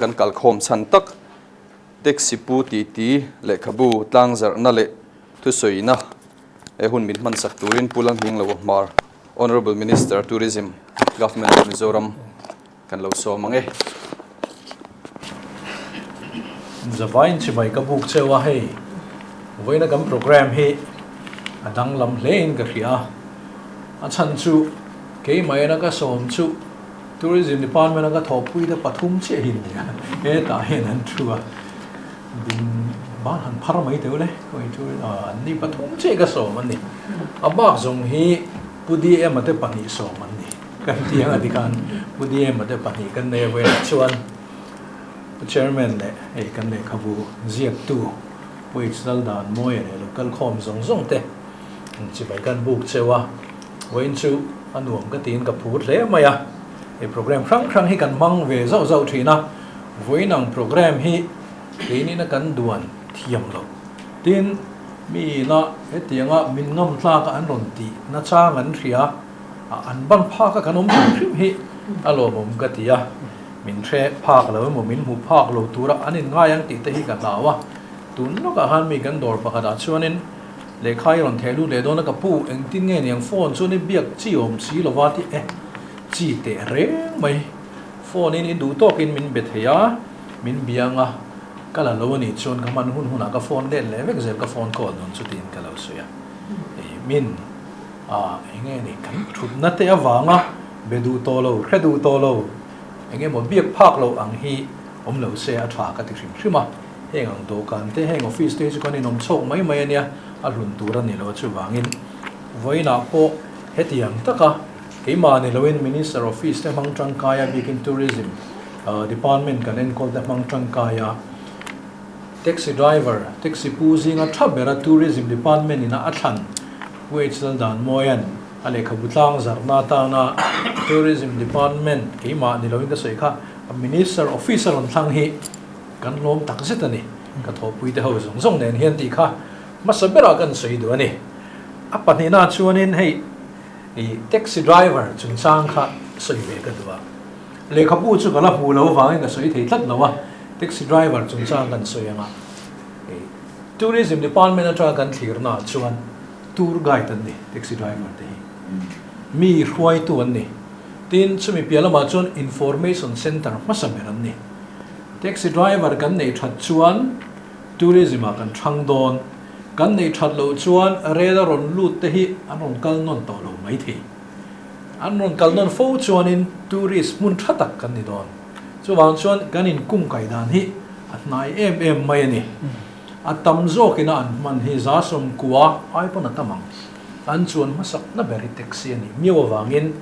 kan kalkhawm chhan tak Taxi pu titi lehkhabu tlangzarhna leh thusawina he hun min hmansak turin Pu Lalhminglo Hmar, Honourable Minister, Tourism, Government of Mizoram kan lo sawm ang e. Zavain chibai ka buk cheu a, hei vawiina kan programme hi a danglam hlein ka hria a, a chhan chu keimahina ka sawm chu Tourism Department a ka thawhpui te pathum chiah hi nia, hetah hian an thu a, ding ban han phar mai teuh le, khawi chu an ni pathum chiah ka sawm an ni, a bak zawng hi Pu DM-a te pahnih sawm an ni, kan ti ang a tikhan Pu DM-a te pahnih kan nei velah chuan Pu Chairman leh hei kan lehkhabu ziaktu Pu H Laldanmawia leh lo kalkhawm zawng zawng te chibai kan buk cheu a. Vawiin chu a nuam ka tiin ka phur hle mai a, hei program hrang hrang hi kan hmang ve zauh zauh thin a, vawiin ang program hi keinin a kan duan thiam lo. Tin, mi ina hetianga min ngam tlak a an rawn tih nachang an hria a, an ban phak a kan awm hrim hrim hi a lawmawm ka ti a, min hre phak lo emaw min hmu phak lo tura an inngai ang tih te hi ka hlau a, tun lawkah khan mi kan dawr pakhatah chuanin Lehkha i rawn theh lut leh dawn a ka pu, engtin nge niang phone chuan i biak chi awm si lova ti e, chi teh reng mai. Phone in i duh tawkin min be thei a, min biang a, ka la lo a nih chuan ka hman hun hunah ka phone let leh vek zel ka phone call dawn chu tiin ka lo sawi a. Ei min a enge ni kan thutna te avanga be duh tawh lo, hre duh tawh lo, enge maw biak phak loh ang hi awm lo se a tha ka ti hrim hrim a. Heng ang dawhkan te, heng office te hi chu kan inawm chhawk mai mai a nia, a hlun tur a ni lo chuvangin vawiinah pawh hetiang taka keimah ni loin Minister office te hmang tangkai a, bikin Tourism department kan enkawl te hmang tangkai a, taxi driver, taxi pu zinga tha bera Tourism department ina a thlan Pu H Laldanmawia'n a lehkhabu tlang zarhna atana Tourism department keimah ni loin ka sawi kha Minister office a rawn thlang hi Kan lawm tak zet a ni. Ka thawhpui te ho zawng zawng nen hian tih kha hmasa berah kan sawi duh a ni. A pahnihna chuanin hei i taxi driver chungchang kha sawi ve ka duh a. Lehkhabu chu ka la hmuh lo avangin ka sawi thei tlat lo a, taxi driver chungchang kan sawi anga i tourism department atanga kan thlirnaah chuan tour guide an ni taxi driver te hi. Mi hruaitu an ni. Tin, chumi piah lamah chuan information centre hmasa ber an ni. Taxi driver kan neih that chuan tourism ah kan thang dawn, kan neih that loh chuan rel a rawn lut te hi an rawn kal nawn tawh lo mai thei. An rawn kal nawn fo chuanin tourist hmun tha tak kan ni dawn. Chuvang chuan kan inkung kai dan hi a hnai em em mai a ni. A tam zawkina an hman hi 190 ai pawn a tam ang. An chuan hmasak na ber hi taxi a nih miau avangin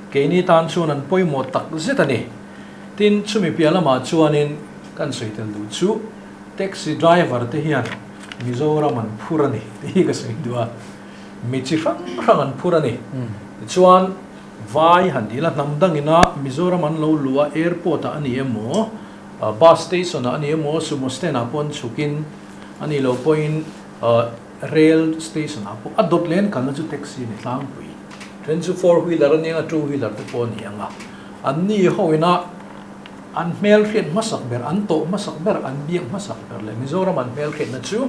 keini tan chuan an pawimawh tak zet a ni. Tin, chumi piah lamah chuanin kan sawi tel duh chu taxi driver te hian Mizoram an phur a ni tih hi ka sawi duh a, mi chi hrang hrang an phur a ni. Tichuan, vai han tih la hnam dangina Mizoram an lo luh a, airport ah a ni emaw, bus station ah a ni emaw, sumo stand ah pawh an chhukin a nih loh pawhin rail station ah pawh a dawt leh an kalna chu taxi a ni tlangpui. Then chu four wheeler a nia, two wheeler te pawh a ni ang a. An ni ho ina an hmelhriat hmasak ber, an tawh hmasak ber, an biak hmasak ber leh Mizoram an hmelhriatna chu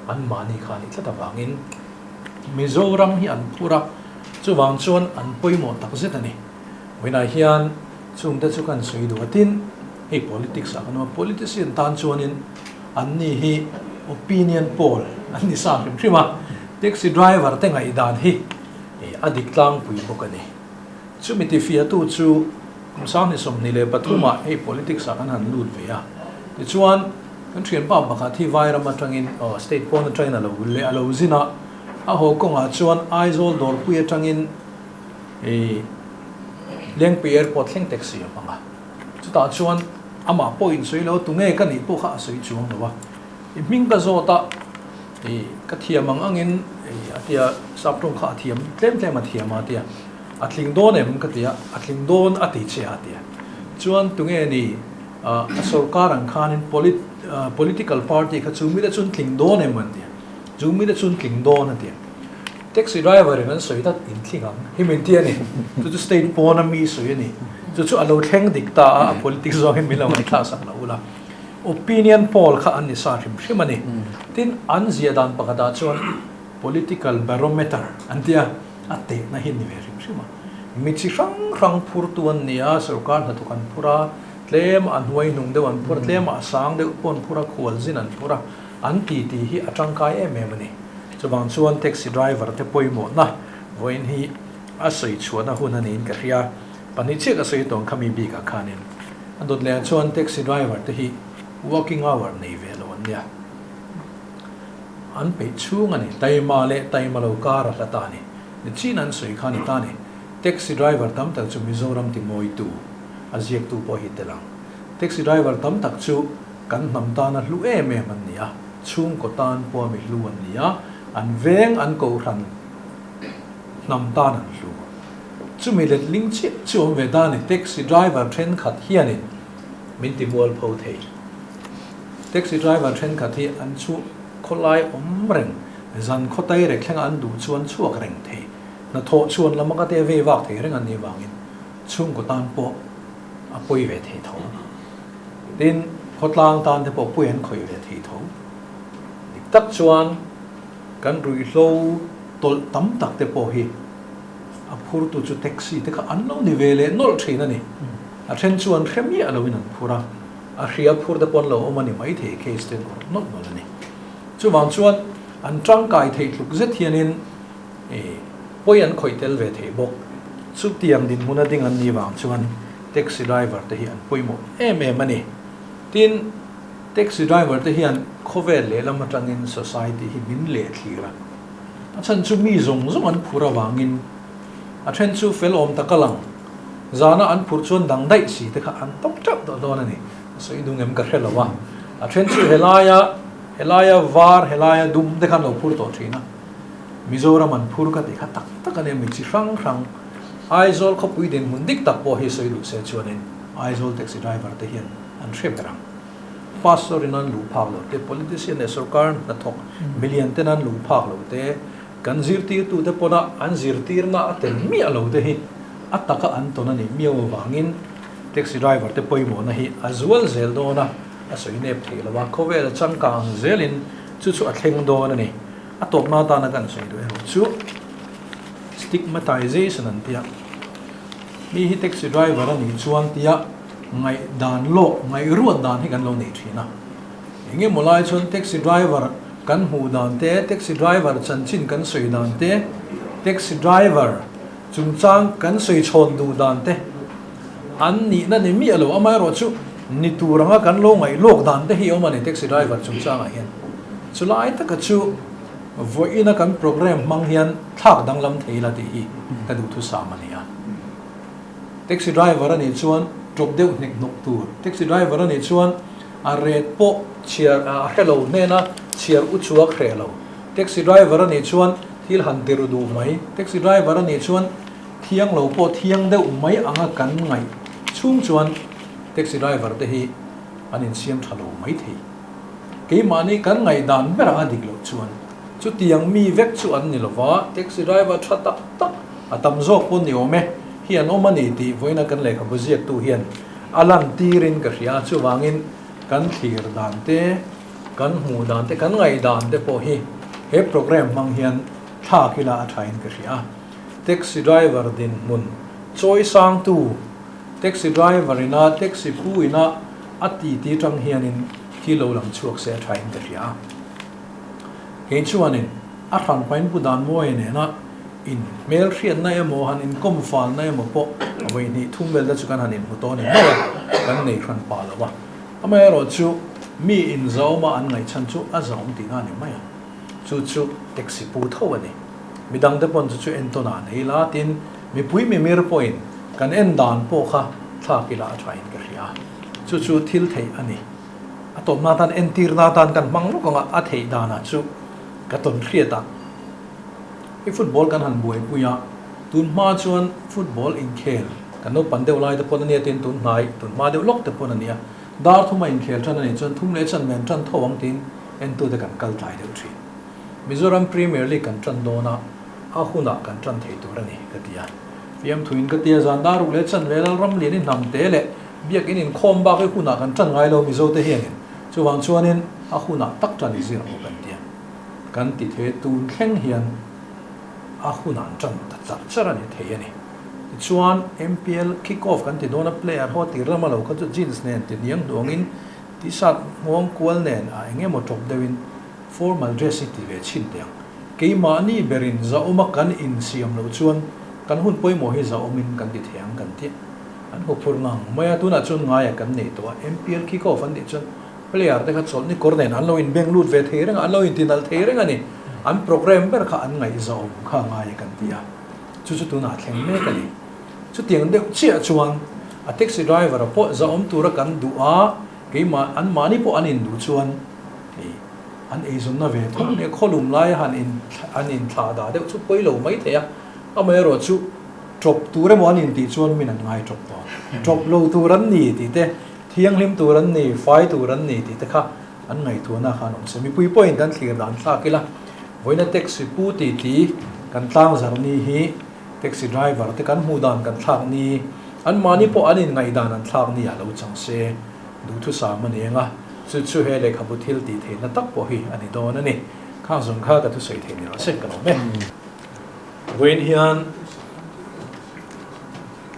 an mahni kha a nih tlat avangin Mizoram hi an phur a, chuvang chuan an pawimawh tak zet a ni. Vawiinah hian chungte chu kan sawi duh a, tin hei politics ah kan awm a, politician tan chuanin an ni hi opinion poll an ni sa hrim hrim a, taxi driver te ngaihdan hi a dik tlangpui bawk a ni. Chumi tifiahtu chu kum 2023 ah hei politics ah kan han lut ve a, tichuan kan thianpa pakhat hi Vairam atangin state pawn atangin a lo leh a lo zin a, a haw kawngah chuan Aizawl dawrpui atangin hei Lengpui airport thleng taxi a hmang a, chutah chuan amah pawh insawi lo tunge ka nih pawh kha a sawi chuang lo a, i hming ka zawt a, i ka thiam ang angin a tia saptawng kha a thiam tlem tlem a thiam a tia. A tling dawn em ka ti a, a tling dawn a ti che a ti a. Chuan tunge ni a sorkar ang khanin political party kha chu mite chu an tling dawn em an ti a, chu mite chu an tling dawn a ti a. Taxi driver in an sawi dat in thling ang hi min ti a ni. Chu chu state pawn a mi sawi a ni. Chu chu a lo thleng dik ta a, a politics zawngin min lo ngaihthlak sak lo ula. Opinion poll kha an ni sa hrim hrim a ni. Tin, an ziah dan pakhatah chuan political barometer an ti a, a tehna hi a ni ve hrim hrim a. Mi chi hrang hrang phurtu an ni a, sorkar hnathawk an phur a, tlem a hnuai hnung deuh an phur a, tlem a sang deuh pawh an phur a, khualzin an phur a, an titi hi a tangkai em em a ni. Chuvang chuan taxi driver te pawimawhna vawiin hi a sawi chhuahna hun a niin ka hria. Pahnih chiah ka sawi tawng kha mi bikah khanin a dawt leh ah chuan taxi driver te hi working hour nei ve lo an nia. An peih chhung a ni. Taima leh taima lo kar a hla ta a ni. Nichin an sawi kha a ni ta a ni. Taxi driver tam tak chu Mizoram ti mawitu a ziaktu pawh hi tel ang. Taxi driver tam tak chu kan hnam tana hlu em em an ni a. Chhungkaw tan pawh mi hlu an ni a, an veng an kohhran hnam tan an hlu. Chumi letling chiah chu awm ve ta a ni, taxi driver thenkhat hianin min ti mualpho thei. Taxi driver thenkhat hi an chu khawlai awm reng, zan khaw tai rek thlenga an duh chuan chhuak reng thei, hnathawh chhuan lam anga te vei vak thei reng an nih vangin chhungkaw tan pawh a pawi ve thei tho. Tin, khawtlang tan te pawh pawi an khawih ve thei tho. Dik tak chuan kan ruihhlo tawlh tam tak te pawh hi a phurtu chu taxi te kha an lo ni ve leh nawlh thin a ni. A then chu an hre miah loin an phur a, a hria phur te pawh an lo awm a ni maithei case te an awrh nawlh nawlh a ni. Chuvang chuan an tangkai theih tluk zet hianin pawi an khawih tel ve thei bawk. Chutiang dinhmun a ding an nih vang chuan taxi driver te hi an pawimawh em em a ni. Tin, taxi driver te hian khawvel lehlam atangin society hi min leh thlir a. A chhan chu mi zawng zawng an phur avangin a then chu fel awm tak a lang. Zana an phurh chuan dang daih si te kha an tawk teuh tawh dawn a ni. A sawi dung em ka hre lo a. A then chu helaia helaia var helaia dum te kha an lo phur tawh thin a. Mizoram an phur ka tih kha tak tak a nia mi chi hrang hrang Aizawl khawpui dinhmun dik tak pawh hi sawi duh se chuanin Aizawl taxi driver te hian an hre ber ang. Pastor in an luh phak lo te, politician leh sorkar hnathawk milian ten an luh phak lo te, kan zirtirtu te pawna an zirtirna a tel miah lo te hi a taka an tawn a nih miau avangin taxi driver te pawimawhna hi a zual zel dawn a, a sawi nep thei lo a, khawvel a changkang zelin chu chu a thleng dawn a ni. A tawpna atana kan sawi duh erawh chu stigmatization an tia, mi hi taxi driver a nih chuan tia ngaihdan lawk, ngaihruat dan hi kan lo nei thin a. Eng emaw lai chuan taxi driver kan hmuh dan te, taxi driver chanchin kan sawi dan te, taxi driver chungchang kan sawi chhawn duh dan te an nihna ni miah lo. Amaherawhchu ni tur anga kan lo ngaih lawk dan te hi a awm a ni taxi driver chungchangah hian. Chulai taka chu vawiina kan program hmang hian thlak danglam thei ila tih hi ka duhthusam a ni a. Taxi driver a nih chuan ṭawp deuh hnek hnawk tur, taxi driver a nih chuan a ret pawh chhiar a hre lo hnena chhiar u chuak hreh lo, taxi driver a nih chuan thil han ti ru duh mai, taxi driver a nih chuan thiang lo pawh thiang deuh mai anga kan ngaih chhung chuan taxi driver te hi an insiam ṭha lo mai thei. Keimahni kan ngaihdan ber anga dik loh chuan chutiang mi vek chu an ni lova, taxi driver tha tak tak a tam zawk pawn ni awm e, hi an awm a ni tih vawiina kan lehkhabu ziaktu hian a lantirin ka hria a, chuvangin kan thlir dan te, kan hmuh dan te, kan ngaihdan te pawh hi he program hmang hian thlak ila a thain ka hria a. Taxi driver dinhmun chawi sangtu, taxi driver ina taxi pu ina A ti ti tang hianin khi lo lang chhuak se a thain ka hria a. Kei chuanin a hran pain pu dan mawi nena in hmel hriatna emaw han inkawm falna emaw pawh a vawi hnih thum vel te chu kan han inhmu tawh a ni mai a, kan nei hran pah lo a. Amaherawh chu mi inzawma an ngaihchhan chu a zawm tihna a ni mai a, chu chu taxi pu tho a ni. Midang te pawn chu chu entawn ah nei la tin mipui mimir pawhin kan en dan pawh kha thlak ila a thain ka hria. Chu chu thil theih a ni. A tawpna atan entirna atan kan hmang lawk ang a, a theih danah chu ka tawn hriat a. I football kan han buaipui a, tun hma chuan football inkhel kan naupang deuh lai te pawn a nia tin tun hnai tun hma deuh lawk te pawn a nia. Dar thuma inkhel tan a nih chuan thum leh chan men tan tho ang tiin entute kan kal tlai deuh thin. Mizoram Premier League kan tan dawn a, A hunah kan ṭan thei tur a ni, ka ti a. Fiamthuin ka ti a, zan dar ruk leh chanve Lalram lian i hnam te leh biakin inkhawm bak i hunah kan ṭan ngai lo Mizote hianin. Chuvang chuanin a hunah tak ṭan i zir ang u kan ti a. Kan ti thei tun thleng hian a hunah an ṭan ta char char a ni thei a ni. Tichuan MPL kick off kan ti dawn a, player ho tir lama lo kha chu jeans nen ti hniang hnuangin t-shirt hnuang kual nen a eng emaw ṭawp deuhin formal dress hi ti ve chhin teh ang. Keimahni berin zahawma kan insiam loh chuan kan hun pawimawh hi zahawmin kan ti thei ang kan tih an hmu phur ngang mai a, tunah chuan ngaia kan nei tawh a, MPL kick off an tih chuan player te kha chawlhni kawr nen an lo inbeng lut ve thei reng a, an lo intinalh thei reng a ni. An program ber kha an ngaihzahawm kha ngaia kan ti a, chu chu tunah a thleng mek a ni. Chutiang deuh chiah chuan a taxi driver a pawh zahawm tura kan duh a, keimah anmahni pawh an induh chuan hei, An eizawnna ve tho nia khawlum laia han in an inthlah dah deuh chu pawi lo mai thei a, amaherawh chu ṭawp tur emaw an intih chuan min an ngai ṭawp tawh. Ṭawp lo tur an ni tih te, thianghlim tur an ni, fai tur an ni tih te kha an ngaihtuahna khan awm se. Mipui pawhin kan thlir dan thlak ila, vawiina taxi pu tih tih kan tlangzar ni hi taxi driver te kan hmuh dan kan thlak ni, anmahni pawh an inngaihdan an thlak ni ah lo chang se. Duhthusam a ni ang a, chu chu he lehkhabu thil tih theihna tak pawh hi a ni dawn a ni. Khang zawng kha ka thusawi thei ni rawh se, ka lawm e. Vawiin hian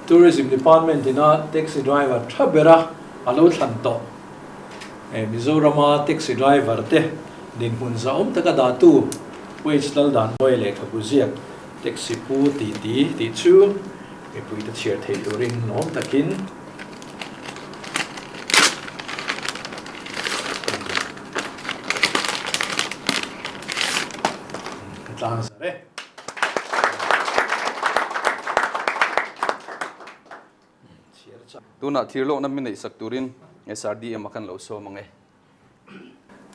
Tourism Department ina taxi driver tha bera a lo thlan tawh Mizorama taxi driver te dinhmun zahawm taka dahtu Wage Laldanmawia lehkhabu ziak Taxi Pu tih ti tih chu mipuite chhiar thei turin lawm takin Ka tlang zar e. Tunah thirlawkna min neihsak turin SRDM a kan lo sawm ang e.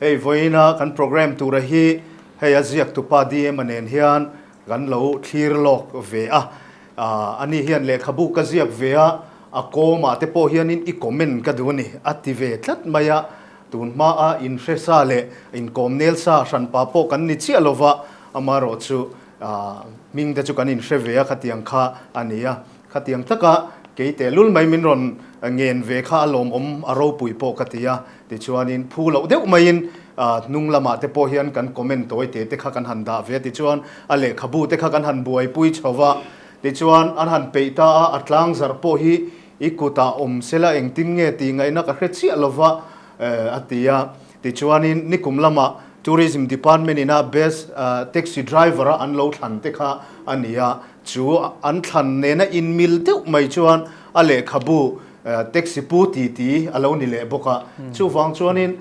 Hei vawiina kan program tura hi hei a ziak tupa DM a nen hian kan lo thlir lawk ve a, ani hian lehkhabu ka ziak ve a, a kawmah te pawh hianin i comment ka duh a ni a ti ve tlat mai a, tun hmaa inhre sa leh inkawm nel sa hranpa pawh kan ni chiah lova, amaherawh chu hming te chu kan inhre ve a khatiang kha a ni a. Khatiang taka kei tehlul mai min rawn ngen ve kha a lawmawm a ropui pawh ka ti a, tichuanin phu loh deuh maiin hnung lamah te pawh hian kan comment tawi te te kha kan han dah ve a, tichuan a lehkhabu te kha kan han buaipui chho va, tichuan an han peih ta a, a tlangzarh pawh hi i kutah awm sela engtin nge tih ngaihna ka hre chiah lova a ti a, tichuanin nikum lamah Tourism Department ina best taxi driver a an lo thlan te kha a ni a, Chu an thlan nena inmil deuh mai chuan a lehkhabu taxi pu ti ti a lo ni leh bawk a. Chuvang chuanin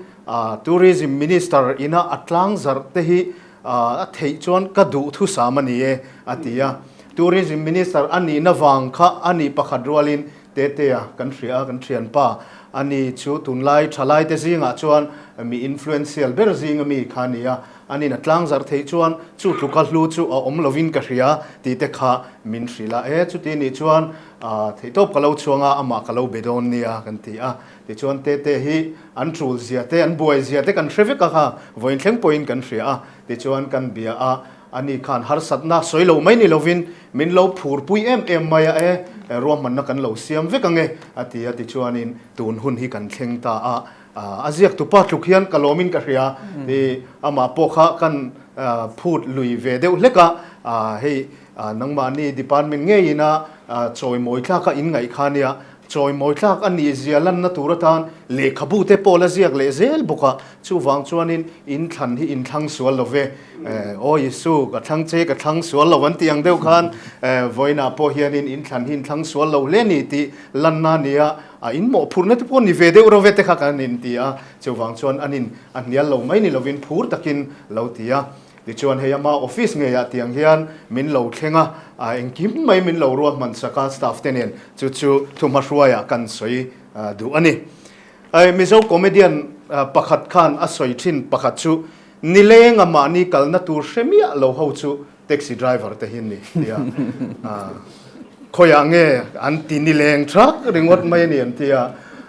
Tourism Minister ina a tlangzarh te hi a theih chuan ka duh thusam a ni e a ti a. Tourism Minister a nihna vang kha a nih pakhat rualin Tetea kan hria a, kan thianpa a ni chu tunlai thalaite zingah chuan mi influential ber zinga mi kha a ni a. Anin a tlangzarh theih chuan chu tluka hlu chu a awm lovin ka hria tih te kha min hrilh a, e chuti nih chuan theihtawp ka lo chhuang a, amah ka lo be dawn nia kan ti a. Tichuan Tete hi an tul zia te, an buai zia te kan hre vek a kha, vawiin thleng pawhin kan hria a, tichuan kan bia a, ani khan harsatna sawi lo mai ni lovin min lo phurpui em em mai a, e ruahmanna kan lo siam vek ang e a ti a, tichuanin tun hun hi kan thleng ta a. A ziak tupa tluk hian ka lawmin ka hria i amah pawh kha kan phut lui ve deuh hlek a, hei nangmahni department ngeiin a chawimawi tlak a inngaih kha nia, chawimawi tlak a nih zia lanna tur atan lehkhabu te pawh la ziak leh zel bawk a, chuvang chuanin inthlan hi inthlang sual lo ve, aw Isu ka thlang che ka thlang sual lo an tih ang deuh khan vawiinah pawh hianin inthlan hi inthlang sual lo hle a ni tih lanna a ni a. A in mawhphurhna te pawh ni ve deuh reuh ve te kha kan in ti a, chuvang chuan an in a hnial lo mai ni lovin phur takin lo ti a. Tichuan hei ama office ngeiah tiang hian min lo thleng a, a engkim mai min lo ruahman sak a staff te nen chu chu thuhmahruaiah kan sawi duh a ni. Mizo comedian pakhat khan a sawi thin pakhat chu nilenga mahni kalna tur hre miah lo ho chu Taxi driver te hi ni tia khawiah nge an ti ni leng thak ringawt mai a ni an tia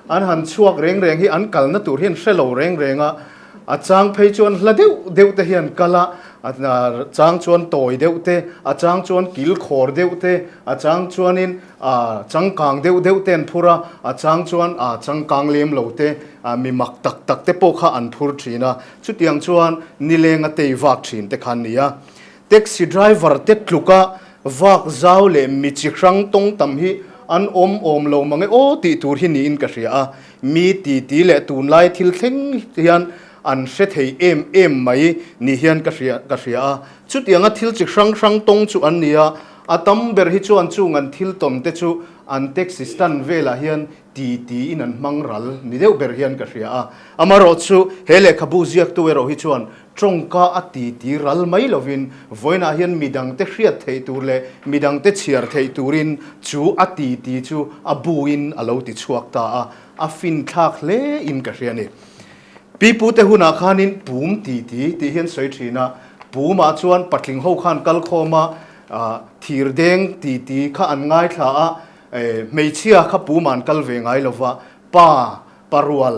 an han chhuak reng reng hi an kalna tur hian hre lo reng reng a a chang phei chuan hla deuh deuh te hian kal a A chang chuan tawi deuh te, a chang chuan kil khawr deuh te, a chang chuanin changkang deuh deuh te an phur a, a chang chuan changkang lem lo te, mi mak tak tak te pawh kha an phur thin a. Chutiang chuan nileng a tei vak thin te kha an ni a. Taxi driver te tluka vak zau leh mi chi hrang tawng tam hi an awm awm lo mang e aw tih tur hi niin ka hria a. Mi titi leh tunlai thil thleng hian an hre thei em em mai ni hian ka hria ka hria a. Chutianga thil chi hrang hrang tawng chu an ni a, a tam ber hi chuan chung an thil tawn te chu an taxi stand velah hian ti tiin an hmang ral ni deuh ber hian ka hria a. Amaherawh chu he lehkhabu ziaktu erawh hi chuan tawngka a ti ti ral mai lovin vawiinah hian midangte hriat theih tur leh midangte chhiar theih turin chu a ti ti chu a buin a lo ti chhuak ta a, a finthlak hle in ka hria a ni. Pi pute hunah khanin pum ti ti tih hi an sawi thin a, pumah chuan patling ho khan kal khawm a, thir deng ti ti kha an ngaithla a, hmeichhia kha pumah an kal ve ngai lo va, pa, parual,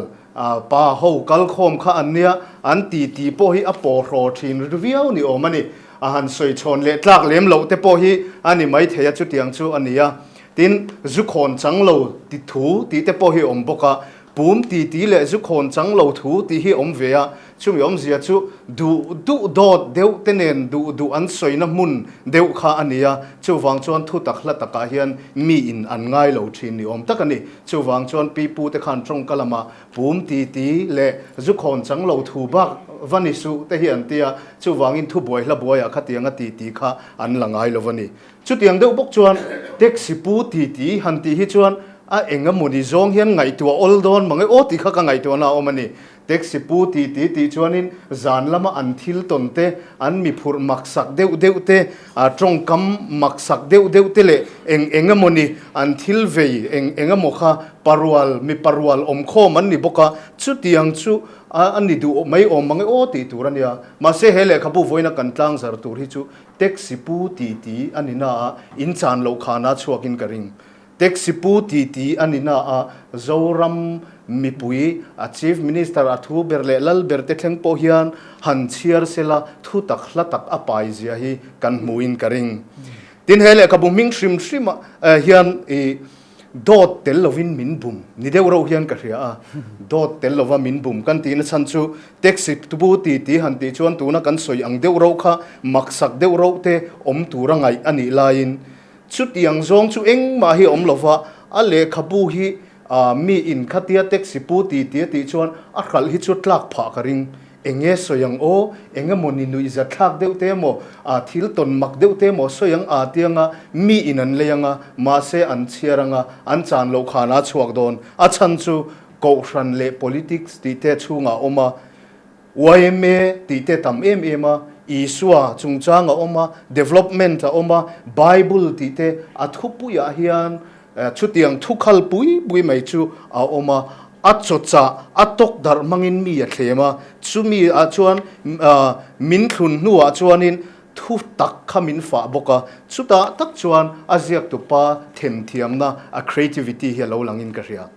pa ho kal khawm kha an nia, an ti ti pawh hi a pawhraw thin viau ni awm a ni. A han sawi chhawn leh tlak lem loh te pawh hi a ni maithei a, chutiang chu a ni a. Tin, zu khawn chang lo ti thu tih te pawh hi a awm bawk a, Pum ti ti leh zu khawn chang lo thu tih hi awm ve a, chumi awmzia chu duh duh dawt deuh te nen duh duh an sawina hmun deuh kha a ni a, chuvang chuan thu tak hla takah hian mi in an ngai lo thin ni awm tak a ni. Chuvang chuan pi pu te khan tawngka lamah pum ti ti leh zu khawn chang lo thu bak va ni suh te hi an ti a, chuvangin thu buai hla buaiah khatianga ti ti kha an la ngai lo va ni. Chutiang deuh bawk chuan taxi pu ti ti han tih hi chuan a eng emawni zawng hian ngaihtuah awl dawn mang e aw tih kha ka ngaihtuahna a awm a ni. Taxi pu ti ti tih chuanin zan lama an thil tawn te, an mi phurh maksak deuh deuh te, tawngkam maksak deuh deuh te leh eng eng emawni an thil vei eng eng emaw kha parual mi parual awmkhawm an ni bawk a, chutiang chu a ni duh mai awm mang e aw tih tur a nia. Mahse he lehkhabu vawiina kan tlangzar tur hi chu Taxi pu ti ti a ni na a, in chan loh khana chhuakin ka ring. Taxi pu ti ti a ni na a, Zoram mipui, a Chief Minister a thu ber leh lal ber te thleng pawh hian han chhiar sela thu tak hla tak a pai zia hi kan hmuhin ka ring. Tin he lehkhabu hming hrim hrim ah hian i Dawt tel lovin min bum ni deuh reuh hian ka hria a, dawt tel lova min bum kan tihna chhan chu taxi tubu ti ti han tih chuan tuna kan sawi ang deuh reuh kha maksak deuh reuh te awm tura ngaih a nih laiin chutiang zawng chu engmah hi a awm lova, a lehkhabu hi mi in khatia taxi pu ti ti a tih chuan a hralh hi chu tlak phah ka ring. Eng nge sawi ang aw? Eng emaw ni nuihzat thlak deuh te emaw, aa thil tawn mak deuh te emaw sawi ang aa ti anga mi in an lei anga, mahse an chhiar anga, an chan loh khan aa chhuak dawn. A chhan chu Kohhran leh politics tih te chhungah a awm a, yma tih te tam em em a, Isua chungchang a awm a, development a awm a, Bible tih te a thupuiah hian Chutiang thukhal pui pui mai chu a awm a, a chawchah a tawk darh hmangin mi a thlem a, chumi ah chuan min thlun hnuah chuanin thu tak kha min fah bawk a, chutah tak chuan a ziaktupa themthiamna, a creativity hi a lo langin ka hria.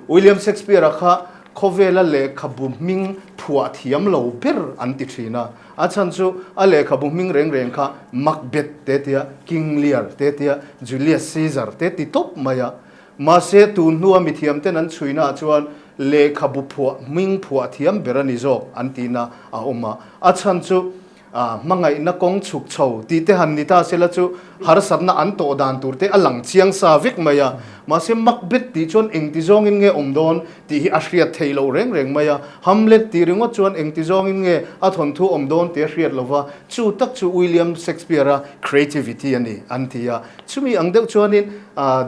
William Shakespeare-a kha khawvela lehkhabu hming phuah thiam lo ber an ti thin a, a chhan chu a lehkhabu hming reng reng kha Macbeth te tia, King Lear te tia, Julius Caesar te ti tawp mai a. Mahse tun hnua mithiamten an chhuinaah chuan lehkhabu phuah hming phuah thiam ber a ni zawk an tihna a awm a, a chhan chu A hmangaihna kawng chhuk chho tih te han ni ta sela chu harsatna an tawh dan tur te a lang chiang sa vek mai a. Mahse Macbeth tih chuan engti zawngin nge awm dawn tih hi a hriat theih loh reng reng mai a. Hamlet tih ringawt chuan engti zawngin nge a thawnthu awm dawn tih a hriat lo va, chu tak chu William Shakespeare-a creativity a ni an ti a. Chumi ang deuh chuanin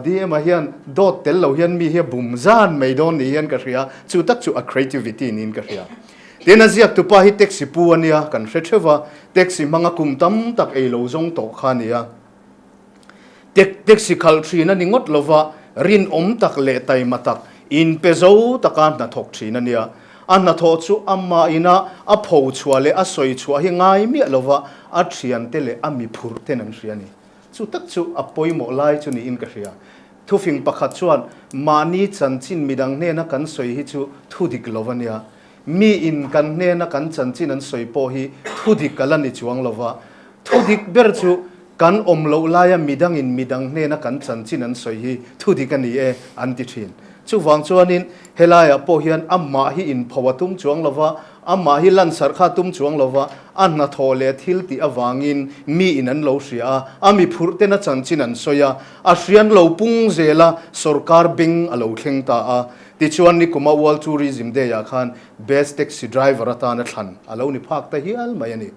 DM-a hian dawt tel lo hian mi hi a bum zan mai dawn ni hian ka hria, chu tak chu a creativity niin ka hria. Tin, a ziaktupa hi taxi pu a nia, kan hre theuh va, taxi hmanga kum tam tak ei lo zawng tawh kha a ni a. Taxi khalh thin a ni ngawt lo va, rinawm tak leh taima tak, inpe zo taka hnathawk thin a nia. A hnathawh chu amah ina a pho chhuah leh a sawi chhuah hi ngai miah lo va, a thiante leh a mi phurh ten an hria a ni. Chu tak chu a pawimawh lai chu niin ka hria. Thufing pakhat chuan mahni chanchin midang hnena kan sawi hi chu thu dik lo a nia. Mi in kan hnena kan chanchin an sawi pawh hi thudik a la ni chuang lo va. Thudik ber chu kan awm loh laia midangin midang hnena kan chanchin an sawi hi thudik a ni e an ti thin. Chuvang chuanin helaiah pawh hian amah hi inpho a tum chuang lo va, amah hi lansarh kha a tum chuang lo va, a hnathawh leh thil tih avangin miin an lo hria a, a mi phurh tena chanchin an sawi a, a hrian lo pung zel a, sawrkar beng a lo thleng ta a. Tichuan nikuma World Tourism Day-ah khan Best Taxi Driver atana thlan a lo ni phak ta hial mai a ni.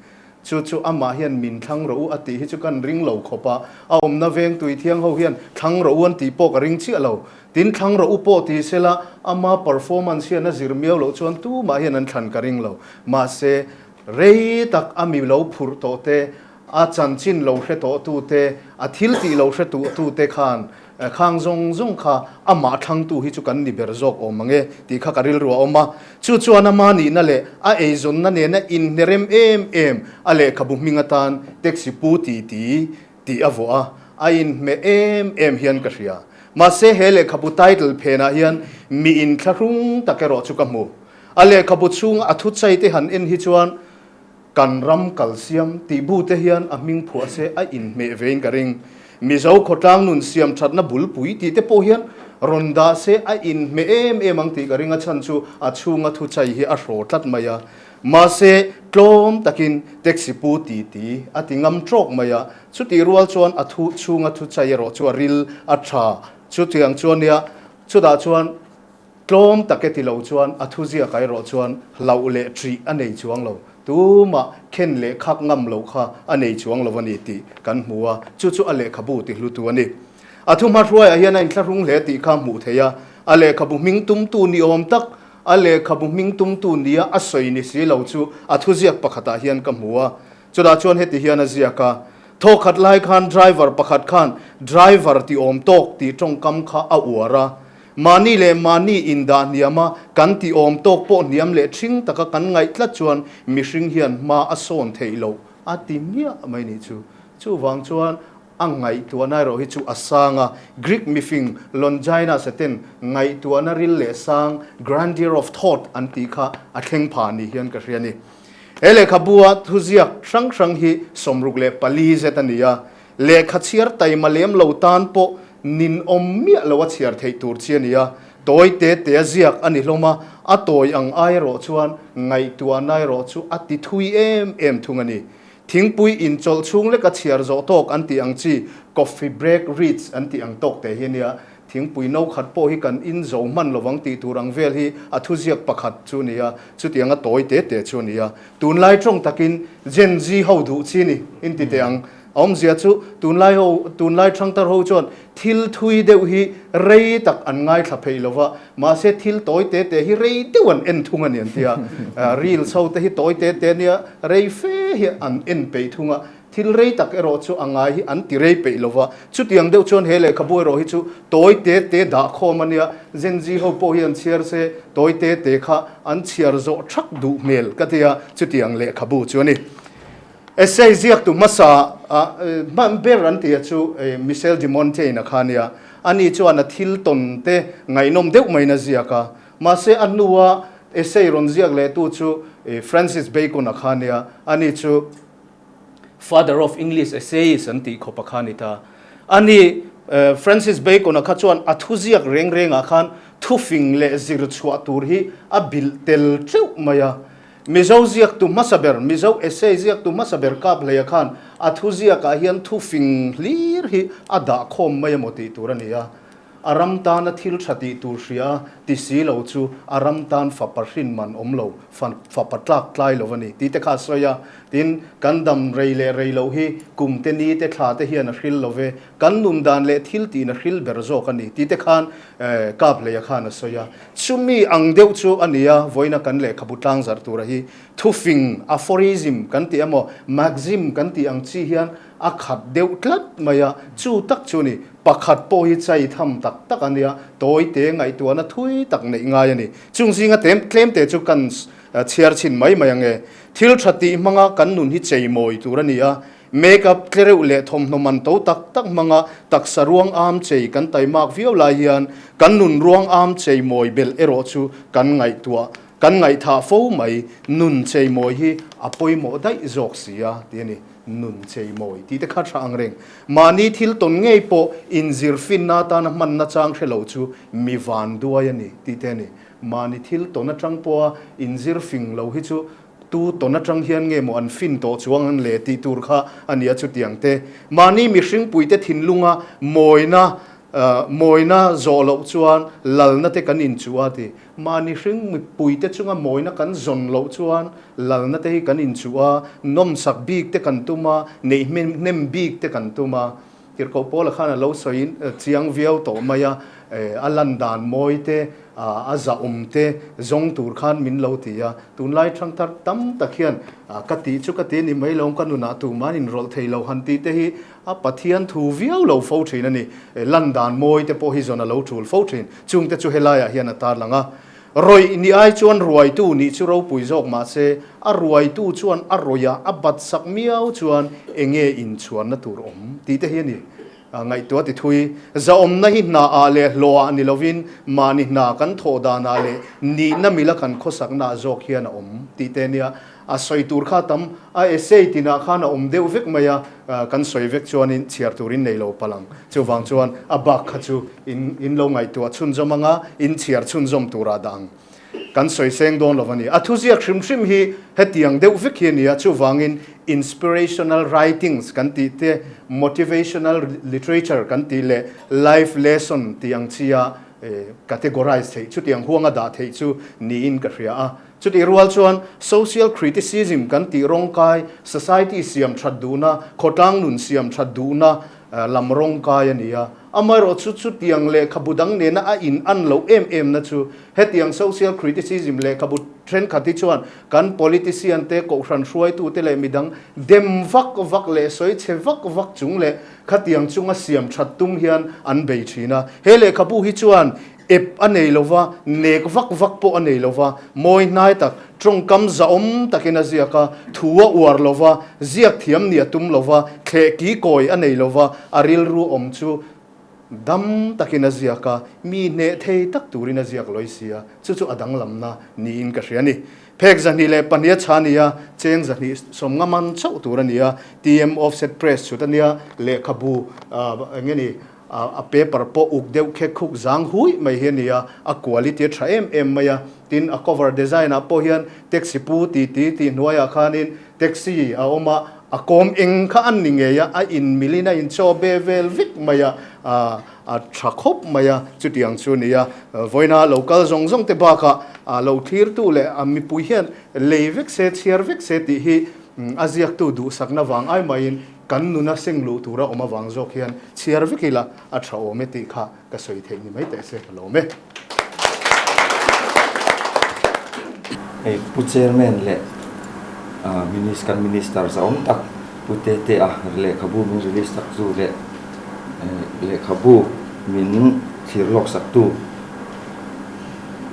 Chu chu amah hian min thlang rawh u a tih hi chu kan ring lo khawp a, a awmna veng tui thiang ho hian thlang rawh u an tih pawh ka ring chiah lo. Tin thlang rawh u pawh ti sela ama performance hian a zir miau loh chuan tumah hian an thlan ka ring lo. Mahse, rei tak a mi lo phurh tawh te, a chanchin lo hre tawh tu te, a thil tih lo hre tuh tu te khan Khang zawng zawng kha amah thlangtu hi chu kan ni ber zawk awm ang e tih kha ka rilru a awm a. Chu chuan ama nihna leh a eizawnna nena inhnerem em em a lehkhabu hming atan taxi pu ti ti tih a vuah a, a inhmeh em em hian ka hria. Mahse he lehkhabu title phenah hian mi inthlahrung tak erawh chu ka hmu. A lehkhabu chhunga a thuchai te han en hi chuan Kan ram kalsiam tih bu te hian a hming phuah se a inhmeh vein ka ring. Mizo khawtlang nun siam thatna bulpui tih te pawh hian rawn dah se a inhmeh em em ang tih ka ring a chhan chu a chhunga thuchai hi a hraw tlat mai a. Mahse, tlawm takin taxi pu ti ti a ti ngam trawk mai a, chutih rual chuan a thu chhunga thuchai erawh chu a ril a tha chutiang chuan nia chutah chuan Tlawm tak e ti lo chuan a thuziak ah erawh chuan hlauh leh ṭih a nei chuang lo, tumah khen leh khak ngam loh kha a nei chuang lo a ni tih kan hmu a, chu chu a lehkhabu ti hlutu a ni. A thu hmahruaiah hian a inthlahrung hle tih kha hmuh theih a, a lehkhabu hming tumtu ni awm tak, a lehkhabu hming tumtu nia a sawi ni si lo chu a thuziak pakhatah hian ka hmu a, chutah chuan heti hian a ziak a, Thawkhat lai khan driver pakhat khan driver ti awm tawk tih tawngkam kha a uar a, Mahni leh mahni indah hniam a, kan tih awm tawk pawh hniam leh ṭhing taka kan ngaih tlat chuan mihring hian hma a sawn theih loh a ti miah mai nih chu. Chuvang chuan a ngaihtuahna erawh hi chu a sang a, Greek mifing Longinus-a ten ngaihtuahna ril leh sang, grandeur of thought, an tih kha a thleng phah ni hian ka hria a ni. He lehkhabua thuziak hrang hrang hi 64 zet a ni a, Lehkha chhiar taima lem lo tan pawh ninawm miah lo a chhiar theih tur chi a ni a, tawi te te a ziak a ni hlawm a, a tawi ang ai erawh chuan ngaihtuahna erawh chu a ti thui em em thung a ni. Thingpui inchawlh chhung leka chhiar zawh tawk an tih ang chi, coffee break reads an tih ang tawk te hi a nia. Thingpui no khat pawh hi kan in zo hman lovang tih tur ang vel hi a thuziak pakhat chu a ni a, chutianga tawi te te chu a ni a. Tunlai tawng takin Gen Z ho duh chi ni in ti teh ang. A awmzia chu tunlai ho, tunlai thangtar ho chuan thil thui deuh hi rei tak an ngaithla phei lo va, mahse thil tawi te te hi rei deuh an en thung a ni an ti a. Reels ho te hi tawi te te nia rei fe hi an en peih thung a, thil rei tak erawh chu a ngai hi an ti rei peih lo va. Chutiang deuh chuan he lehkhabu erawh hi chu tawi te te dah khawm a nia, Gen Z ho pawh hi an chhiar se tawi te te kha an chhiar zawh thak duh hmel ka ti a, chutiang lehkhabu chu a ni. Essay ziaktu hmasa hman ber an tih chu Michel de Montaigne a kha nia. Ani chuan a thil tawn te ngaihnawm deuh maiin a ziak a. Mahse a hnua essay rawn ziak lehtu chu Francis Bacon a kha nia. Ani chu Father of English Essayists an tih khawp a kha ni ta. Ani Francis Bacon a kha chuan a thuziak reng rengah khan thufing leh zir chhuah tur hi a bilh tel teuh mai a. Mizo ziaktu hmasa ber, Mizo essay ziaktu hmasa ber kap hleia khan a thu ziakah hian thu fing hlir hi a dah khawm mai emaw tih tur a ni a. A ram tana thil tha tih tur hria a ti si lo chu a ram tan fapa hrin man awm lo, fapa tlak tlai lo a ni tih te kha a sawi a. Tin, kan dam rei leh rei loh hi kum te ni te thla te hian a hril lo ve, kan nun dan leh thil tiin a hril ber zawk a ni tih te khan kap hleia khan a sawi a. Chumi ang deuh chu a ni a, vawiina kan lehkhabu tlang zarh tura hi thufing, aphorism, kan tih emaw, maxim kan tih ang chi hian a khat deuh tlat mai a, chu tak chu a ni. Pakhat pawh hi chai tham tak tak a nia, tawi te ngaihtuahna thui tak neih ngai a ni. Chung zinga tlem tlem te chu kan chhiar chhin mai mai ang e. Thil tha tih hmanga kan nun hi cheimawi tur a ni a, Make-up tlereuh leh thawmhnaw man to tak tak hmanga taksa ruang am chei kan taimak viau lai hian kan nun ruang am chei mawi belh erawh chu kan ngaihtuah Kan ngaihthah fo mai, nun cheimawi hi a pawimawh daih zawk si a, ti a ni. Nun cheimawi tih te kha tha ang reng. Mahni thil tawn ngei pawh inzir finna atana hmanna chang hre lo chu mi vanduai a ni tih te a ni. Mahni thil tawn atang pawha inzir fing lo hi chu tu tawn atang hian nge maw an fin tawh chuang ang le tih tur kha a ni a chutiang te. Mahni mihringpuite thinlunga mawina mawina zawh loh chuan lalna te kan inchuh a ti. Mahni hring mipuite chunga mawina kan zawn loh chuan lalna te hi kan inchuh a, nawmsak bik te kan tum a, neih hnem bik te kan tum a. Tirhkoh Paula khan a lo sawi chiang viau tawh mai a, a lan dan mawi te, a zahawm te zawng tur khan min lo ti a. Tunlai thangthar tam tak hian ka tih chu ka ti a ni mai lo, ka nunah tuman inrawlh thei lo han tih te hi A Pathian thu viau lo fo thin a ni. Lan dan mawi te pawh hi zawn a lo tul fo thin. Chungte chu helaiah hian a tarlang a. Rawih ni ai chuan ruaitu nih chu ropui zawk mah se, a ruaitu chuan a rawih a, a bat sak miau chuan enge inchhuanna tur awm tih te hi a ni. Ngaihtuah ti thui. Zahawmna hi hna ah leh hlawh ah ni lovin mahni hna kan thawh danah leh nihna mila kan khawsakna ah zawk hian a awm tih te nia. A sawi tur kha tam, a essay tinah khan a awm deuh vek mai a, kan sawi vek chuanin chhiar turin nei lo palh ang. Chuvang chuan a bak kha chu in in lo ngaihtuah chhunzawm anga in chhiar chhunzawm turah dah ang. Kan sawi seng dawn lo a ni. A thuziak hrim hrim hi hetiang deuh vek hi a ni a, chuvangin inspirational writings kan tih te, motivational literature kan tih leh life lesson tih ang chia categorize theih, chutiang huanga dah theih chu niin ka hria a. Chutih rual chuan social criticism kan tih rawngkai, society siam that duhna, khawtlang nun siam that duhna lam rawngkai a ni a. Amaherawh chu chutiang lehkhabu dang nena a in an loh em em na chu hetiang social criticism lehkhabu thenkhat hi chuan kan politician te, kohhran hruaitu te leh midang dem vak vak leh sawi chhe vak vak chung leh khatiang chunga siam that tum hian an bei thin a. He lehkhabu hi chuan Ep a nei lo va, nek vak vak pawh a nei lo va, mawi hnai tak, tawngkam zahawm takin a ziak a, thu a uar lo va, ziak thiam nih a tum lo va, thleh ki kawi a nei lo va, a rilru awm chu dam takin a ziak a, mi hneh thei tak turin a ziak lawi si a, chu chu a danglamna niin ka hria a ni. Phek 202 a chha a ni a, cheng 250 man chauh tur a ni a, TM Offset Press chhut a nia, lehkhabu eng nge ni, A paper pawh uk deuh khek khuk zang hui mai hi a ni a, a quality a tha em em mai a. Tin, a cover design ah pawh hian taxi pu ti ti tih hnuaiah khanin taxi a awm a, a kawm eng kha an ni ngei a, a inmilin a inchaw be vel vek mai a, a tha khawp mai a, chutiang chu a ni a. Vawiina lo kal zawng zawng te bakah lo thlirtu leh a mipui hian lei vek se, chhiar vek se tih hi a ziaktu duhsakna vang ai maiin Kan nuna seng luh tura awm avang zawk hian chhiar vek ila a tha awm e tih kha ka sawi theih ni mai teh se ka lawm e. Hei Pu Chairman leh kan Minister zahawm tak Pu Tetea lehkhabu min release tak chu leh lehkhabu min thlir lawk sak tu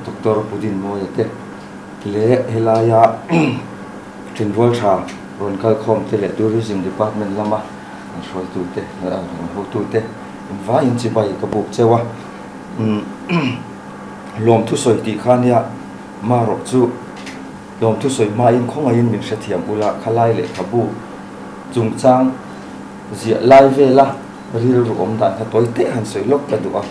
Doctor Pu Dinmawia te leh helaia Thinrual tha rawn kal khawm te leh Tourism Department lama an hruaitu te leh an hotu te invaiin chibai ka buk cheu a. Lawmthu sawi tih kha nia marawh chu lawmthu sawi hmain khawngaihin min hrethiam ula khalai lehkhabu chungchang ziah lai vela rilru awm dan kha tawi teh han sawi lawk ka duh a.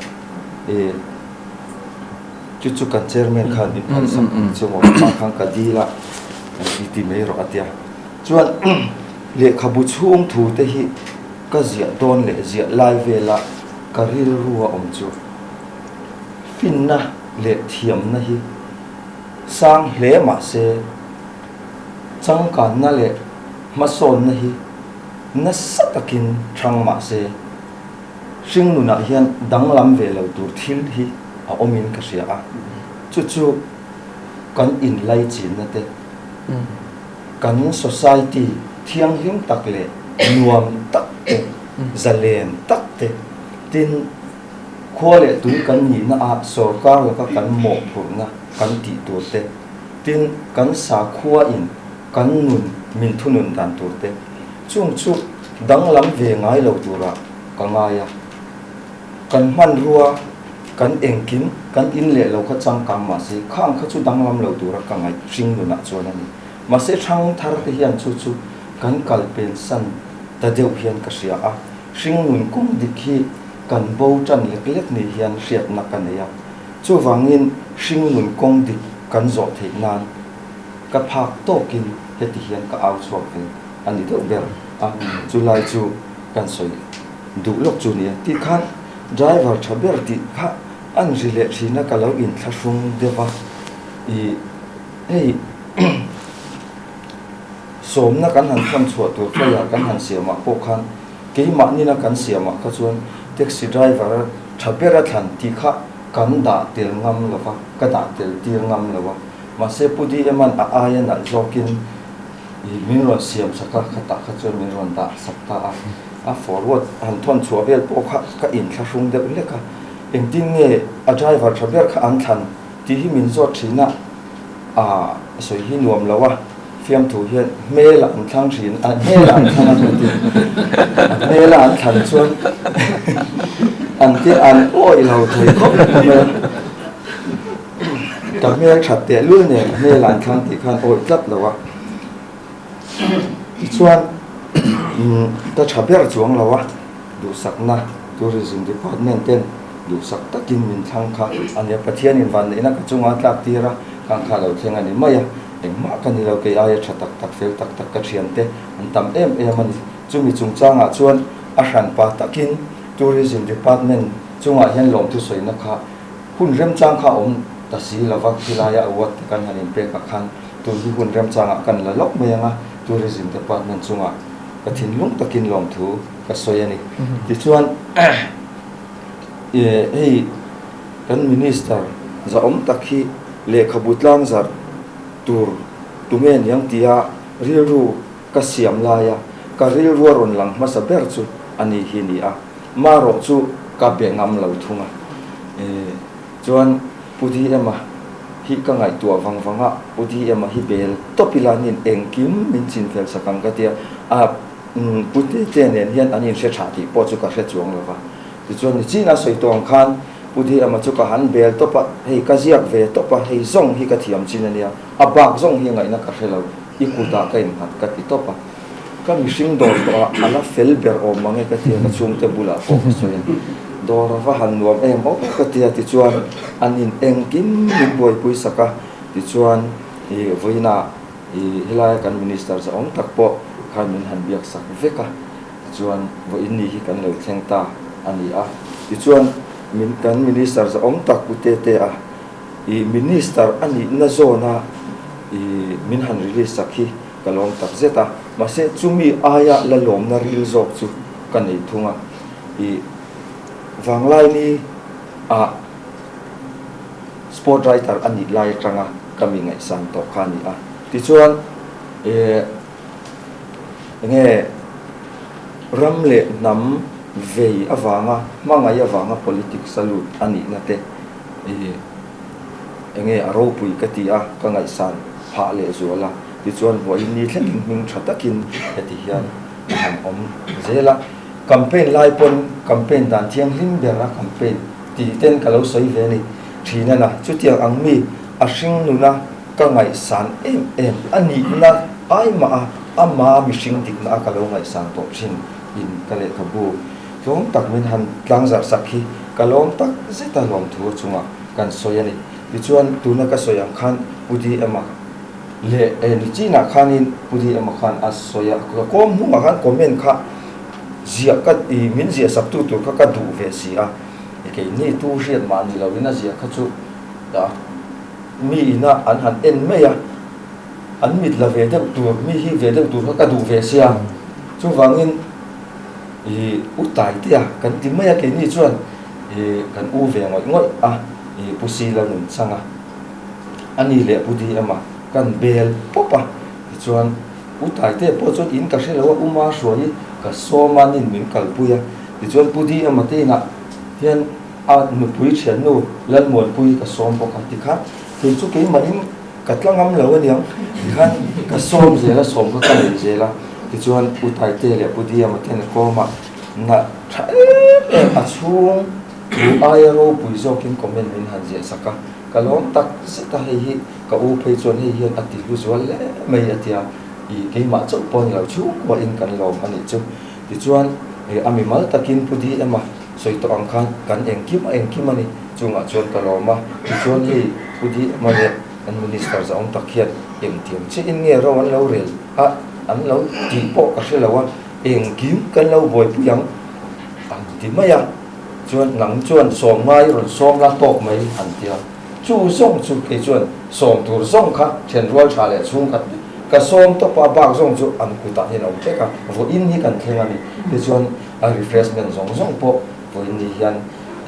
Chu chu kan chairman khan min phalsak ang chu maw pa khan ka dil a i ti mai rawh a tia. Chuan lehkhabu chhung thu te hi ka ziah dawn leh ziah lai vela ka rilru a awm chu finna leh thiamna hi sang hle mah se changkanna leh hmasawnna hi nasa takin thang mah se Hringnunah hian danglam ve lo tur thil hi a awmin ka hria a, chu chu kan inlaichinna te, kan society thianghlim tak leh nuam tak te, zalen tak te, tin khua leh tui kan nihna ah sorkar laka kan mawhphurhna kan tih tur te, tin kan sakhua in kan nun min thunun dan tur te, chung chu danglam ve ngai lo turah ka ngai a, kan hmanrua Kan engkim, kan in leh lo kha changkang mahse khang kha chu danglam lo tura ka ngaih hring nunah chuan a ni. Mahse hrang thar te hian chu chu kan kal pen san ta deuh hian ka hria a, hring nun kawng dik hi kan bo tan lek lek ni hian hriatna ka nei a. Chuvangin hring nun kawng dik kan zawh theih nan ka phak tawkin heti hian ka au chhuak ve a ni deuh ber a, chulai chu kan sawi duh lawk chu nia tih khan driver tha ber tih kha an ri leh thin a ka lo inthlahrung deuh a, ih hei sawmna kan han thawn chhuah tur flyer kan han siamah pawh khan keimahni-na kan siamah kha chuan taxi driver tha ber a thlan tih kha kan dah tel ngam lo va, ka dah tel tir ngam lo a, mahse Pu DM-a'n a aia nalh zawkin ih min rawn siam sak a, khatah kha chuan min rawn dah sak ta a, a forward han thawn chhuah vel pawh kha ka inthlahrung deuh hlek a, engtin nge a driver tha ber kha an thlan tih hi min zawt thin a, ah sawi hi nuam lo a, fiamthu hian hmel ah an thlang thin a, hmel ah an thlang a kan ti, a hmel a an thlan chuan an te an awih lo thei khawp mai a, ka hmel that tehlul nen hmel ah an thlang tih khan awih tlat lo a, tichuan ka tha ber chuang lo a, duhsakna tourism department ten duhsak takin min thlang kha a nia, Pathianin vanneihna ka chunga a tlak tir a, khang kha a lo thleng a ni mai a. Engmah ka ni lo, kei aia tha tak tak, fel tak tak ka thiante an tam em em a ni. Chumi chungchangah chuan a hranpa takin Tourism Department chungah hian lawmthu sawina kha hun remchang kha a awm ta si lo va, khilaiah award te kan han inpek ah khan tun hi hun remchangah kan la lawk mai ang a, Tourism Department chungah ka thinlung takin lawmthu ka sawi a ni. Tichuan hei kan Minister zahawm tak hi lehkhabu tlangzarh tur tunge niang tia rilru ka siam laia ka rilrua rawn lang hmasa ber chu a ni hi ni a, marawh chu ka be ngam lo thung a. Chuan Pu DM-a hi ka ngaihtuah vang vang a, Pu DM-a hi bel tawp ila nin engkim min chin fel sak ang ka tia, a Pu Tete nen hian an inhre tha tih pawh chu ka hre chuang lo va. Tichuan nichina sawi tawh ang khan Pu Diama chu ka han bel tawp a, hei ka ziak ve tawp a, hei zawng hi ka thiam chin a nia, a bak zawng hi ngaihna ka hre lo, i kutah ka innghat ka ti tawp a. Ka mihring dawr tawh a, a la fel ber awm mang e ka ti a, ka chhungte bulah pawh ka sawi a, dawr a va han nuam em aw ka ti a, tichuan an in engkim min buaipui sak a, tichuan i vawiinah i helaia kan Minister zahawm tak pawh khan min han biak sak vek a. Tichuan vawiin ni hi kan lo thleng ta a ni a. Tichuan min kan Minister zahawm tak Pu Tete a i Minister a nihna zawna i min han release sak hi ka lawm tak zet a. Mahse chumi aia la lawmna ril zawk chu ka nei thung a. I Vanglaini ah Sport writer a nih lai atanga ka mi ngaihsan tawh kha a ni a. Tichuan e. Enge ram leh hnam vei avanga, hmangaih avanga politics a lut a nihna te i enge a ropui ka ti a, ka ngaihsan phah leh zual a. Tichuan vawiin ni thlengin hming tha takin heti hian a han awm zel a. Campaign lai pawn campaign dan thianghlim ber a campaign tih ten ka lo sawi ve a ni thin a na. Chutiang ang mi a hring nuna Ka ngaihsan em em a nihna ai mah a, ama mihring dikna a ka lo ngaihsan tawh thin in ka lehkhabu tlawm tak min han tlangzarh sak hi ka lawm tak zet a lawmthu chungah kan sawi a ni. Tichuan tuna ka sawi ang khan Pu DM-a leh eh nichinah khanin Pu DM-a khan a sawi a, ka kawm hnungah khan comment kha ziah ka ih min ziah saktu tur kha ka duh ve si a, keini tu hriat mah ni loin a ziah kha chu a. Mi ina an han en mai a, an mit la ve deuh tur, mi hi ve deuh tur kha ka duh ve sia. Chuvangin ih u Taitea kan ti mai a, keini chuan ih kan u ve ngawih ngawih a, ih Pu Sila nun chang a, a ni leh Pu DM a kan bel pawp a, tichuan U Taitea pawh chuan in ka hre lo a, U Mahruai ka sawm a, nin min kalpui a, tichuan Pu DM a te inah hian A nupui thiannu Lalmuanpui ka sawm bawk a, tikhan kei chu keimahin ka tla ngam lo aniang, tikhan ka sawm zel a, sawm kha ka nei zel a, tichuan Pu Taite leh Pu Diama ten a kawm a, na tha em em a chhung Duh aia ropui zawkin comment min han ziah sak a, ka lawm tak zet a, hei hi ka u phei chuan hei hian a ti hlu zual hle mai a tia, ih keimah chauh pawh a ni lo chhungkuahin kan lawm a nih chu. Tichuan a mimal takin Pu DM-a sawi tawh ang khan kan engkim a engkim a ni, chungah chuan ka lawm a, tichuan hei Pu DM-a leh kan Minister zahawm tak hian engtiang chiahin nge ro an lo rel a, an lo tih pawh ka hre lo a, engkim kan lo buaipui ang an ti mai a. Chuan nang chuan sawm ngai rawn sawm la tawk mai an ti a, chu zawng chu kei chuan sawm tur zawng kha then rual tha leh chhungkhat ka sawm tawp a, bak zawng chu an kutah hian a awm hlek a, vawiin hi kan thleng a ni. Tichuan a refreshment zawng zawng pawh vawiin ni hian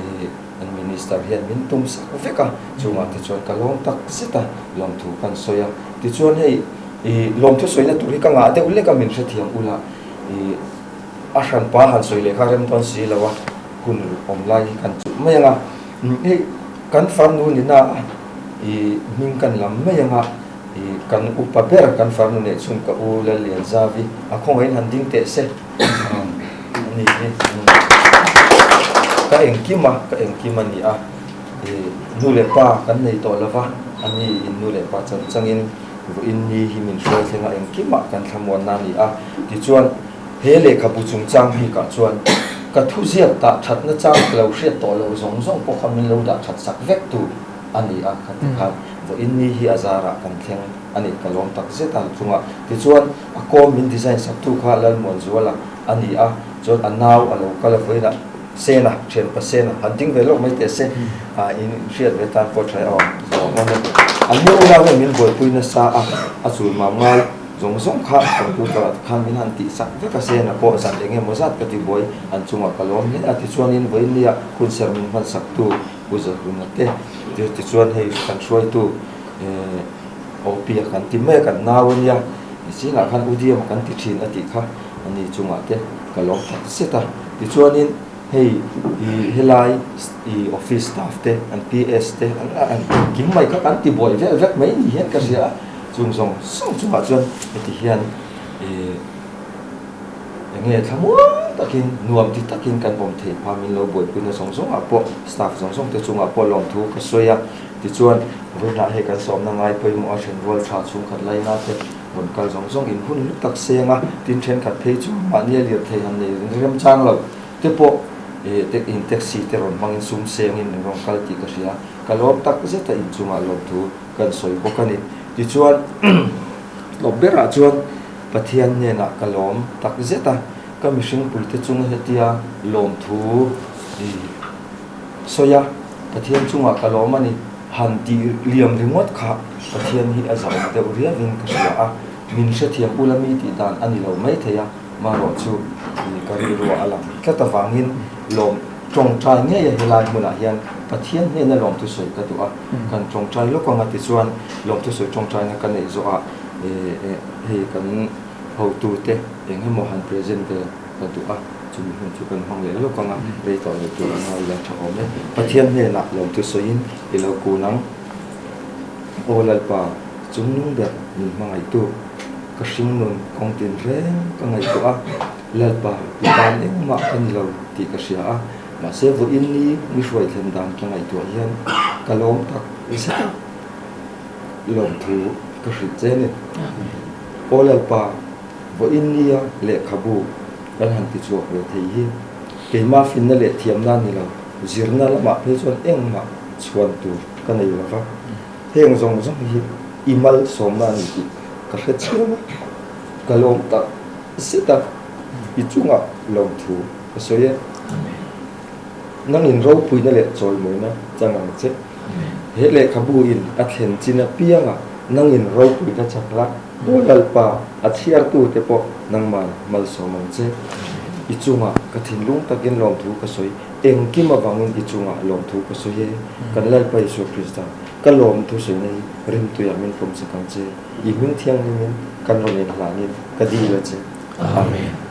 ih an minister hian min tum sak vek a, chungah tichuan ka lawm tak zet a, lawmthu kan sawi a. Tichuan hei ih lawmthu sawina tur hi ka ngah deuh lek a min hrethiam ula ih. A hranpa han sawi leh kha rem dawn si lo a, hun awm lai hi kan chuh mai ang a, hei kan farnu ni na a i hming kan lam mai ang a, i kan upa ber kan farnu neih chhun ka u Lallianzavi a khawngaihin han ding teh se a ni hi ka engkim a, ka engkim a ni a, i nu leh pa kan nei tawh lo va, a ni in nu leh pa chan changin vawiin ni hi min hruai thleng a, engkimah kan thlamuanna a ni a, tichuan. He lehkhabu chungchang bikah chuan ka thuziak dah thatna chang ka lo hriat tawh loh zawng zawng pawh kha min lo dah that sak vek tu a ni a, ka ti khan vawiin ni hi a zarah kan thleng a ni, ka lawm tak zet a chungah. Tichuan a kawm min design sak tu kha Lalmuanzuala a ni a, chuan a nau a lo kal a vawiinah Sena, thianpa Sena, han ding ve lawk mai teh se, in hriat ve tan pawh tha e aw, zawng awm e. An ni unau hian min buaipui nasa a, a chul mam ngai. Zawng zawng kha computer ah khan min han tih sak vek a, Sena pawh zan eng emaw zat ka ti buai, an chungah ka lawm hle a, tichuanin vawinia hunserh min hman sak tu Pu Zahluna te, tichuan hei kan hruaitu eh Opia kan ti mai a, kan nau a nia, zingah khan U Diama kan ti thin a tih kha ani chungah te ka lawm tak zet a, tichuanin hei ih helai ih office staff te an PS te an engkim mai kha kan ti buai vel vek mai ni hian ka hria a. Chung zawng zawng chungah chuan heti hian ih enge thlamuang takin nuam ti takin kan awm theih phah min lo buaipuina zawng zawngah pawh staff zawng zawng te chungah pawh lawmthu ka sawi a. Tichuan vawiinah hei kan sawmna ngai pawimawh a then rual tha chhungkhat laina te rawn kal zawng zawng in hun hlu tak seng a, tin thenkhat phei chu mahni a lirthei han nei remchang lo te pawh ih in taxi te rawn hmangin sum sengin in rawn kal tih ka hria. Ka lawm tak zet a inchungah lawmthu kan sawi bawk a ni. Tichuan, hlawp berah chuan Pathian hnenah ka lawm tak zet a, ka mihring puite chunga hetia lawmthu i sawi a, Pathian chungah ka lawm a ni, han tih liam ringawt kha Pathian hi a zahawm deuh riauin ka hria a, min hrethiam ula mi tih dan a ni lo maithei a, marawhchu ka rilruah a lang tlat avangin lawm Tawngtai ngei a helai hmunah hian Pathian hnena lawmthusawi ka duh a, kan tawngtai lawk anga tichuan lawmthusawi tawngtaina ka neih zawhah hei kan hotute eng emaw han present ve ka duh a, chumi hun chu kan hmang leh lawk anga rei tawh lo tur anga ila tha awm e. Pathian hnenah lawmthusawiin i lo kun ang. Aw Lalpa, chungnung ber min hmangaihtu, ka hringnun kawng tin reng ka ngaihtuah a, Lalpa, i tan engmah ka ni lo tih ka hria a, mahse vawiin ni mi hruai thlen dan ka ngaihtuah hian ka lawm tak zet a, lawmthu ka hrilh che ni. Aw Lalpa, vawiin nia lehkhabu kan han ti chhuak ve thei hi keimah finna leh thiamna ni lo, zirna lamah phei chuan engmah chhuan tur ka nei lo va, heng zawng zawng hi i malsawmna a ni tih ka hre chiang a, ka lawm tak. Zet a, i chungah lawmthu ka sawi e. Nangin ropuina leh chawimawina chang ang che. He lehkhabu in a thlen chin apiangah nangin ropuina chang la, Aw Lalpa, a chhiartute pawh nangman malsawm ang che. I chungah ka thinlung takin lawmthu ka sawi, engkim avangin i chungah lawmthu ka sawi e. Kan Lalpa Isua Krista, ka lawmthu sawina hi rimtuiah min pawmsak ang che. I hming thianghlimin kan rawn inhlanin ka dil a che. Amen.